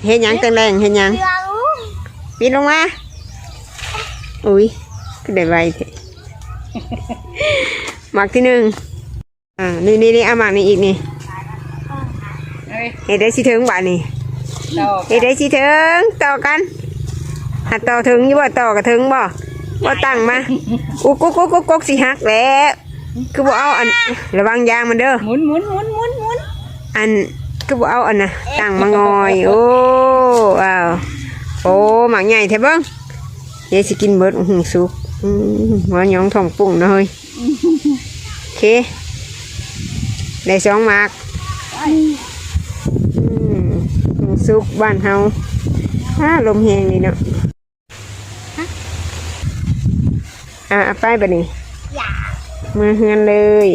ເຮັດຫຍັງແຕ່ງແດງ ເຮັດຫຍັງ? ປີນລົງມາ. ອຸ້ຍ ຄືໄດ້ໄວແທ້. ໝາກທີໜຶ່ງ. ອ່າ ນີ້ໆໆ ເອົາໝາກນີ້ອີກນີ້. ເອີຍ ເຮັດໄດ້ຊິເຖິງບາດນີ້. ຕໍ່ ເຮັດໄດ້ຊິເຖິງ. ຕໍ່ກັນ. ຫາຕໍ່ເຖິງຢູ່ບໍ່? ຕໍ່ກໍເຖິງບໍ່? ບໍ່ຕັ້ງມາ. ອຸກໆໆໆ ຊິຫັກແລ້ວ. ຄືບໍ່ເອົາອັນ ລະວັງຢາງມັນເດີ. ໝຸນໆໆໆໆ. ອັນ ຄືບໍ່ເອົາອັນນະ ຕັ້ງມາງອຍ. ໂອ້ ອ້າວ ໂອ້ ໝາກໃຫຍ່ແທ້ເບິ່ງ. ເດ ຊິກິນເບິດຫຸງສຸກ. ອືມ ຫົວຫຍອງທ້ອງປຸ້ງເນາະເຮີ້ຍ. ໂອເຄ ໄດ້ສອງໝາກ. ອືມ ຫຸງສຸກບ້ານເຮົາ. ອ້າ ລົມແຮງນີ້ເນາະ. ອ່າ ເອົາໄປບາດນີ້. ເມືອເຮືອນເລີຍ.